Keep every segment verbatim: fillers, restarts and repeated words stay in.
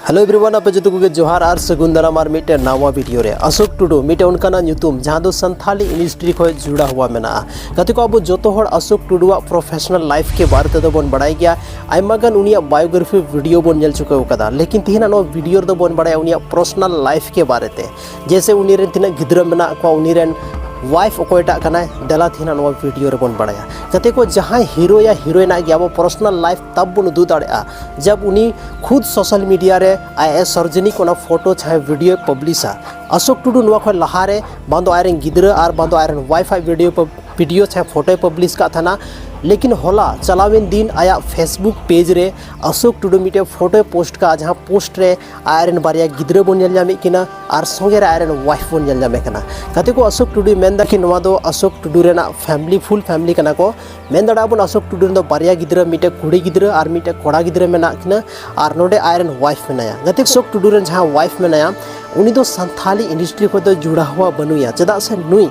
Hello everyone, ᱟᱯᱮ ᱡᱚᱛᱚ ᱠᱚᱜᱮ ᱡᱚᱦᱟᱨ ᱟᱨ ᱥᱟᱹᱜᱩᱱ ᱫᱟᱨᱟᱢ ᱟᱨ ᱢᱤᱫᱴᱮᱱ ᱱᱟᱣᱟ ᱵᱷᱤᱰᱤᱭᱳ ᱨᱮ᱾ ᱚᱥᱳᱠ ᱴᱩᱰᱩ ᱢᱤᱫᱴᱮᱱ ᱚᱱᱠᱟᱱᱟᱜ ᱧᱩᱛᱩᱢ ᱡᱟᱦᱟᱸ ᱫᱚ ᱥᱟᱱᱛᱷᱟᱞᱤ ᱤᱱᱰᱟᱥᱴᱨᱤ ᱠᱷᱚᱱ ᱡᱩᱲᱟ ᱦᱩᱣᱟ ᱢᱮᱱᱟᱜᱼᱟ᱾ ᱜᱟᱛᱮ ᱠᱚ, ᱟᱵᱚ ᱡᱚᱛᱚ ᱦᱚᱲ ᱚᱥᱳᱠ ᱴᱩᱰᱩᱣᱟᱜ ᱯᱨᱚᱯᱷᱮᱥᱚᱱᱟᱞ ᱞᱟᱭᱤᱯᱷ ᱠᱮ ᱵᱟᱨᱮ ᱛᱮᱫᱚ ᱵᱚᱱ ᱵᱟᱲᱟᱭ ᱜᱮᱭᱟ, ᱟᱭᱢᱟ ᱜᱟᱱ ᱩᱱᱤᱭᱟᱜ ᱵᱟᱭᱳᱜᱨᱟᱯᱷᱤ ᱵᱷᱤᱰᱤᱭᱳ ᱵᱚᱱ ᱧᱮᱞ ᱪᱩᱠᱟᱹᱣ ᱠᱟᱫᱟ, ᱞᱮᱠᱤᱱ ᱛᱮᱦᱮᱧᱟᱜ ᱱᱚᱣᱟ ᱵᱷᱤᱰᱤᱭᱳ ᱨᱮᱫᱚ ᱵᱚᱱ ᱵᱟᱲᱟᱭᱟ ᱩᱱᱤᱭᱟᱜ ᱯᱨᱚᱯᱷᱮᱥᱚᱱᱟᱞ ᱞᱟᱭᱤᱯᱷ ᱠᱮ ᱵᱟᱨᱮ ᱛᱮ᱾ ᱡᱮᱭᱥᱮ ᱩᱱᱤ ᱨᱮᱱ ᱛᱤᱱᱟᱹᱜ ᱜᱤᱫᱽᱨᱟᱹ ᱢᱮᱱᱟᱜ ᱠᱚᱣᱟ, ᱩᱱᱤ ᱨᱮᱱ ᱣᱟᱭᱤᱯᱷ ᱚᱠᱚᱭᱴᱟᱜ ᱠᱟᱱᱟᱭ, ᱫᱮᱞᱟ ᱛᱮᱦᱮᱧᱟᱜ ᱱᱚᱣᱟ ᱵᱷᱤᱰᱤᱭᱳ ᱨᱮᱵᱚᱱ ᱵᱟᱲᱟᱭᱟ᱾ ᱜᱟᱛᱮ ᱠᱚ, ᱡᱟᱦᱟᱸᱭ ᱦᱤᱨᱳᱭᱟ ᱦᱤᱨᱳᱭᱤᱱᱟᱜ ᱜᱮ ᱟᱵᱚ ᱯᱨᱚᱯᱷᱮᱥᱚᱱᱟᱞ ᱞᱟᱭᱤᱯᱷ ᱛᱟᱵ ᱵᱚᱱ ᱩᱫᱩᱜ ᱫᱟᱲᱮᱭᱟᱜᱼᱟ, ᱡᱟᱵ ᱩᱱᱤ ᱠᱷᱩᱫ ᱥᱳᱥᱟᱞ ᱢᱤᱰᱤᱭᱟ ᱨᱮ ᱟᱡ ᱥᱟᱨᱡᱚᱱᱤᱠ ᱚᱱᱟ ᱯᱷᱳᱴᱳ ᱪᱟᱦᱮ ᱵᱷᱤᱰᱤᱭᱳᱭ ᱯᱟᱵᱽᱞᱤᱥᱟ᱾ ᱚᱥᱳᱠ ᱴᱩᱰᱩ ᱱᱚᱣᱟ ᱠᱷᱚᱱ ᱞᱟᱦᱟᱨᱮ ᱵᱟᱝ ᱫᱚ ᱟᱡᱨᱮᱱ ᱜᱤᱫᱽᱨᱟᱹ ᱟᱨ ᱵᱟᱝ ᱫᱚ ᱟᱡᱨᱮᱱ ᱣᱟᱭᱤᱯᱷ ᱟᱜ ᱵᱷᱤᱰᱤᱭᱳ ᱯᱟᱵᱽ-, ᱵᱷᱤᱰᱤᱭᱳ ᱪᱟᱦᱮ ᱯᱷᱳᱴᱳᱭ ᱯᱟᱵᱽᱞᱤᱥ ᱠᱟᱜ ᱛᱟᱦᱮᱱᱟ᱾ ᱞᱮᱠᱤᱱ ᱦᱚᱞᱟ ᱪᱟᱞᱟᱣᱮᱱ ᱫᱤᱱ ᱟᱭᱟᱜ ᱯᱷᱮᱥᱵᱩᱠ ᱯᱮᱡᱽ ᱨᱮ ᱚᱥᱳᱠ ᱴᱩᱰᱩ ᱢᱤᱫᱴᱮᱱ ᱯᱷᱳᱴᱳᱭ ᱯᱳᱥᱴ ᱠᱟᱜᱼᱟ, ᱡᱟᱦᱟᱸ ᱯᱳᱥᱴ ᱨᱮ ᱟᱡᱨᱮᱱ ᱵᱟᱨᱭᱟ ᱜᱤᱫᱽᱨᱟᱹ ᱵᱚᱱ ᱧᱮᱞ ᱧᱟᱢᱮᱫ ᱠᱤᱱᱟ ᱟᱨ ᱥᱚᱸᱜᱮ ᱨᱮ ᱟᱡᱨᱮᱱ ᱣᱟᱭᱤᱯᱷ ᱵᱚᱱ ᱧᱮᱞ ᱧᱟᱢᱮ ᱠᱟᱱᱟ᱾ ᱜᱟᱛᱮ ᱠᱚ, ᱚᱥᱳᱠ ᱴᱩᱰᱩᱭ ᱢᱮᱱᱫᱟ ᱠᱤ ᱱᱚᱣᱟ ᱫᱚ ᱚᱥᱳᱠ ᱴᱩᱰᱩ ᱨᱮᱱᱟᱜ ᱯᱷᱮᱢᱤᱞᱤ, ᱯᱷᱩᱞ ᱯᱷᱮᱢᱤᱞᱤ ᱠᱟᱱᱟ ᱠᱚ᱾ ᱢᱮᱱ ᱫᱟᱲᱮᱭᱟᱜᱼᱟ ᱵᱚᱱ ᱚᱥᱳᱠ ᱴᱩᱰᱩ ᱨᱮᱱ ᱫᱚ ᱵᱟᱨᱭᱟ ᱜᱤᱫᱽᱨᱟᱹ, ᱢᱤᱫᱴᱮᱱ ᱠᱩᱲᱤ ᱜᱤᱫᱽᱨᱟᱹ ᱟᱨ ᱢᱤᱫᱴᱮᱱ ᱠᱚᱲᱟ ᱜᱤᱫᱽᱨᱟᱹ ᱢᱮᱱᱟᱜ ᱠᱤᱱᱟ ᱟᱨ ᱱᱚᱰᱮ ᱟᱡᱨᱮᱱ ᱣᱟᱭᱤᱯᱷ ᱢᱮᱱᱟᱭᱟ᱾ ᱜᱟᱛᱮ ᱠᱚ, ᱚᱥᱳᱠ ᱴᱩᱰᱩ ᱨᱮᱱ ᱡᱟᱦᱟᱸ ᱣᱟᱭᱤᱯᱷ ᱢᱮᱱᱟᱭᱟ, ᱩᱱᱤ ᱫᱚ ᱥᱟᱱᱛᱷᱟᱞᱤ ᱤᱱᱰᱟᱥᱴᱨᱤ ᱠᱷᱚᱱ ᱫᱚ ᱡᱩᱲᱟ ᱦᱩᱣᱟ ᱵᱟᱹᱱᱩᱭᱟ᱾ ᱪᱮᱫᱟᱜ ᱥᱮ ᱱᱩᱭ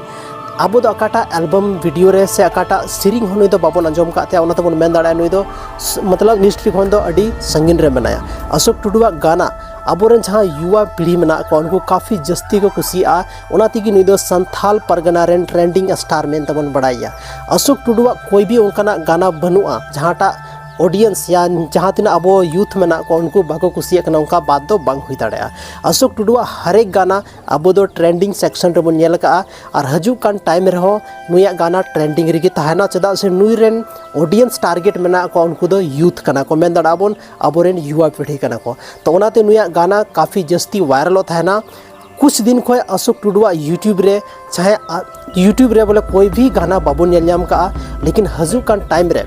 ᱟᱵᱚ ᱫᱚ ᱚᱠᱟᱴᱟᱜ ᱮᱞᱵᱟᱢ ᱵᱷᱤᱰᱤᱭᱳ ᱨᱮ ᱥᱮ ᱚᱠᱟᱴᱟᱜ ᱥᱮᱨᱮᱧ ᱦᱚᱸ ᱱᱩᱭ ᱫᱚ ᱵᱟᱵᱚᱱ ᱟᱸᱡᱚᱢ ᱠᱟᱜ ᱛᱟᱭᱟ, ᱚᱱᱟᱛᱮ ᱵᱚᱱ ᱢᱮᱱ ᱫᱟᱲᱮᱭᱟᱜᱼᱟ ᱱᱩᱭ ᱫᱚ ᱥ-, ᱢᱚᱛᱞᱚᱵ ᱤᱱᱰᱟᱥᱴᱨᱤ ᱠᱷᱚᱱ ᱫᱚ ᱟᱹᱰᱤ ᱥᱟᱺᱜᱤᱧ ᱨᱮ ᱢᱮᱱᱟᱭᱟ᱾ ᱚᱥᱳᱠ ᱴᱩᱰᱩᱣᱟᱜ ᱜᱟᱱᱟ ᱟᱵᱚᱨᱮᱱ ᱡᱟᱦᱟᱸ ᱭᱩᱣᱟ ᱯᱤᱲᱦᱤ ᱢᱮᱱᱟᱜ ᱠᱚᱣᱟ, ᱩᱱᱠᱩ ᱠᱟᱯᱷᱤ ᱡᱟᱹᱥᱛᱤ ᱠᱚ ᱠᱩᱥᱤᱭᱟᱜᱼᱟ᱾ ᱚᱱᱟ ᱛᱮᱜᱮ ᱱᱩᱭ ᱫᱚ ᱥᱟᱱᱛᱷᱟᱞ ᱯᱟᱨᱜᱟᱱᱟ ᱨᱮᱱ ᱴᱨᱮᱱᱰᱤᱝ ᱥᱴᱟᱨ ᱢᱮᱱ ᱛᱮᱵᱚᱱ ᱵᱟᱲᱟᱭᱟ᱾ ᱚᱥᱳᱠ ᱴᱩᱰᱩᱣᱟᱜ ᱠᱚᱭ ᱵᱤ ᱚᱱᱠᱟᱱᱟᱜ ᱜᱟᱱᱟ ᱵᱟᱹᱱᱩᱜᱼᱟ ᱡᱟᱦᱟᱸᱴᱟᱜ ᱚᱰᱤᱭᱮᱱᱥ ᱭᱟ ᱡᱟᱦᱟᱸ ᱛᱤᱱᱟᱹᱜ ᱟᱵᱚ ᱭᱩᱛᱷ ᱢᱮᱱᱟᱜ ᱠᱚᱣᱟ ᱩᱱᱠᱩ ᱵᱟᱠᱚ ᱠᱩᱥᱤᱭᱟᱜ ᱠᱟᱱᱟ, ᱚᱱᱠᱟ ᱵᱟᱫ ᱫᱚ ᱵᱟᱝ ᱦᱩᱭ ᱫᱟᱲᱮᱭᱟᱜᱼᱟ᱾ ᱚᱥᱳᱠ ᱴᱩᱰᱩᱣᱟᱜ ᱦᱟᱨᱮᱠ ᱜᱟᱱᱟ ᱟᱵᱚ ᱫᱚ ᱴᱨᱮᱱᱰᱤᱝ ᱥᱮᱠᱥᱚᱱ ᱨᱮᱵᱚᱱ ᱧᱮᱞ ᱟᱠᱟᱜᱼᱟ ᱟᱨ ᱦᱤᱡᱩᱜ ᱠᱟᱱ ᱴᱟᱭᱤᱢ ᱨᱮᱦᱚᱸ ᱱᱩᱭᱟᱜ ᱜᱟᱱᱟ ᱴᱨᱮᱱᱰᱤᱝ ᱨᱮᱜᱮ ᱛᱟᱦᱮᱱᱟ, ᱪᱮᱫᱟᱜ ᱥᱮ ᱱᱩᱭ ᱨᱮᱱ ᱚᱰᱤᱭᱮᱱᱥ ᱴᱟᱨᱜᱮᱴ ᱢᱮᱱᱟᱜ ᱠᱚᱣᱟ, ᱩᱱᱠᱩ ᱫᱚ ᱭᱩᱛᱷ ᱠᱟᱱᱟ ᱠᱚ, ᱢᱮᱱ ᱫᱟᱲᱮᱭᱟᱜᱼᱟ ᱵᱚᱱ ᱟᱵᱚᱨᱮᱱ ᱭᱩᱣᱟ ᱯᱤᱲᱦᱤ ᱠᱟᱱᱟ ᱠᱚ᱾ ᱛᱚ ᱚᱱᱟᱛᱮ ᱱᱩᱭᱟᱜ ᱜᱟᱱᱟ ᱠᱟᱯᱷᱤ ᱡᱟᱹᱥᱛᱤ ᱣᱟᱭᱨᱟᱞᱚᱜ ᱛᱟᱦᱮᱱᱟ᱾ ᱠᱩᱪ ᱫᱤᱱ ᱠᱷᱚᱱ ᱚᱥᱳᱠ ᱴᱩᱰᱩᱣᱟᱜ ᱭᱩᱴᱤᱭᱩᱵᱽ ᱨᱮ ᱪᱟᱦᱮ ᱟ-, ᱭᱩᱴᱤᱭᱩᱵᱽ ᱨᱮ ᱵᱚᱞᱮ ᱠᱚᱭ ᱵᱷᱤ ᱜᱟᱱᱟ ᱵᱟᱵᱚᱱ ᱧᱮᱞ ᱧᱟᱢ ᱠᱟᱜᱼᱟ, ᱞᱮᱠᱤᱱ ᱦᱤᱡᱩᱜ ᱠᱟᱱ ᱴᱟᱭᱤᱢ ᱨᱮ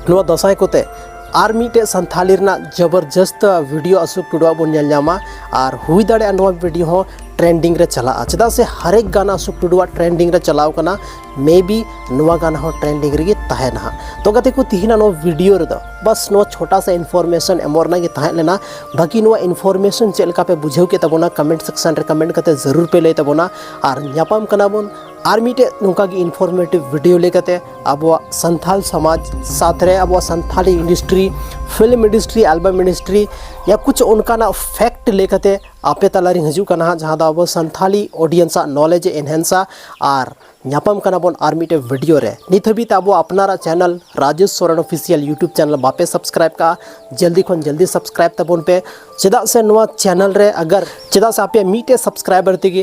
ᱱᱚᱣᱟ ᱫᱟᱸᱥᱟᱭ ᱠᱚᱛᱮ ᱟᱨ ᱢᱤᱫᱴᱮᱡ ᱥᱟᱱᱛᱷᱟᱞᱤ ᱨᱮᱱᱟᱜ ᱡᱚᱵᱚᱨᱡᱚᱥᱛ ᱵᱷᱤᱰᱤᱭᱳ ᱚᱥᱳᱠ ᱴᱩᱰᱩᱣᱟᱜ ᱵᱚᱱ ᱧᱮᱞ ᱧᱟᱢᱟ᱾ ᱟᱨ ᱦᱩᱭ ᱫᱟᱲᱮᱭᱟᱜᱼᱟ ᱱᱚᱣᱟ ᱵᱷᱤᱰᱤᱭᱳ ᱦᱚᱸ ᱴᱨᱮᱱᱰᱤᱝ ᱨᱮ ᱪᱟᱞᱟᱜᱼᱟ, ᱪᱮᱫᱟᱜ ᱥᱮ ᱦᱟᱨᱮᱠ ᱜᱟᱱᱟ ᱚᱥᱳᱠ ᱴᱩᱰᱩᱣᱟᱜ ᱴᱨᱮᱱᱰᱤᱝ ᱨᱮ ᱪᱟᱞᱟᱣ ᱠᱟᱱᱟ᱾ ᱢᱮ ᱵᱤ ᱱᱚᱣᱟ ᱜᱟᱱᱟ ᱦᱚᱸ ᱴᱨᱮᱱᱰᱤᱝ ᱨᱮᱜᱮ ᱛᱟᱦᱮᱱᱟ ᱦᱟᱸᱜ᱾ ᱛᱚ ᱜᱟᱛᱮ ᱠᱚ, ᱛᱤᱦᱤᱧᱟᱜ ᱱᱚᱣᱟ ᱵᱷᱤᱰᱤᱭᱳ ᱨᱮᱫᱚ ᱵᱟᱥ ᱱᱚᱣᱟ ᱪᱷᱳᱴᱟ ᱥᱟ ᱤᱱᱯᱷᱚᱨᱢᱮᱥᱚᱱ ᱮᱢᱚᱜ ᱨᱮᱱᱟᱜ ᱜᱮ ᱛᱟᱦᱮᱸ ᱞᱮᱱᱟ᱾ ᱵᱟᱹᱠᱤ ᱱᱚᱣᱟ ᱤᱱᱯᱷᱚᱨᱢᱮᱥᱚᱱ ᱪᱮᱫ ᱞᱮᱠᱟ ᱯᱮ ᱵᱩᱡᱷᱟᱹᱣ ᱠᱮᱫ ᱛᱟᱵᱚᱱᱟ, ᱠᱚᱢᱮᱱᱴ ᱥᱮᱠᱥᱚᱱ ᱨᱮ ᱠᱚᱢᱮᱱᱴ ᱠᱟᱛᱮ ᱡᱟᱹᱨᱩᱲ ᱯᱮ ᱞᱟᱹᱭ ᱛᱟᱵᱚᱱᱟ᱾ ᱟᱨ ᱧᱟᱯᱟᱢ ᱠᱟᱱᱟ ᱵᱚᱱ ᱟᱨ ᱢᱤᱫᱴᱮᱡ ᱱᱚᱝᱠᱟ ᱜᱮ informative video ᱞᱮᱠᱟᱛᱮ ᱟᱵᱚᱣᱟᱜ ᱥᱟᱱᱛᱟᱞ ᱥᱚᱢᱟᱡᱽ ᱥᱟᱛᱷ ᱨᱮ ᱟᱵᱚᱣᱟᱜ Santali industry, film industry, album industry ᱭᱟ ᱠᱩᱪ ᱚᱱᱠᱟᱱᱟᱜ fact ᱞᱮᱠᱟᱛᱮ ᱟᱯᱮ ᱛᱟᱞᱟᱨᱤᱧ ᱦᱤᱡᱩᱜ ᱠᱟᱱᱟ ᱦᱟᱸᱜ, ᱡᱟᱦᱟᱸ ᱫᱚ ᱟᱵᱚ ᱥᱟᱱᱛᱟᱞᱤ audience ᱟᱜ knowledge ᱮ enhance ᱟ᱾ ᱟᱨ ᱧᱟᱯᱟᱢ ᱠᱟᱱᱟ ᱵᱚᱱ ᱟᱨ ᱢᱤᱫᱴᱮᱡ video ᱨᱮ᱾ ᱱᱤᱛ ᱦᱟᱹᱵᱤᱡ ᱛᱮ ᱟᱵᱚ ᱟᱯᱱᱟᱨᱟᱜ channel Rajesh Soren official YouTube channel ᱵᱟᱯᱮ subscribe ᱠᱟᱜᱼᱟ, ᱡᱚᱞᱫᱤ ᱠᱷᱚᱱ ᱡᱚᱞᱫᱤ subscribe ᱛᱟᱵᱚᱱ ᱯᱮ᱾ ᱪᱮᱫᱟᱜ ᱥᱮ ᱱᱚᱣᱟ channel ᱨᱮ ᱟᱜᱟᱨ, ᱪᱮᱫᱟᱜ ᱥᱮ ᱟᱯᱮᱭᱟᱜ ᱢᱤᱫᱴᱮᱡ subscriber ᱛᱮᱜᱮ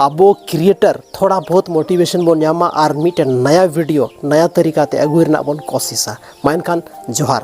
ᱟᱵᱚ creator ᱛᱷᱚᱲᱟ ᱵᱚᱦᱩᱛ motivation ᱵᱚᱱ ᱧᱟᱢᱟ ᱟᱨ ᱢᱤᱫᱴᱮᱱ ᱱᱟᱭᱟ video ᱱᱟᱭᱟ ᱛᱟᱹᱨᱤᱠᱟ ᱛᱮ ᱟᱹᱜᱩᱭ ᱨᱮᱱᱟᱜ ᱵᱚᱱ ᱠᱳᱥᱤᱥᱟ᱾ ᱢᱟ ᱮᱱᱠᱷᱟᱱ ᱡᱚᱦᱟᱨ᱾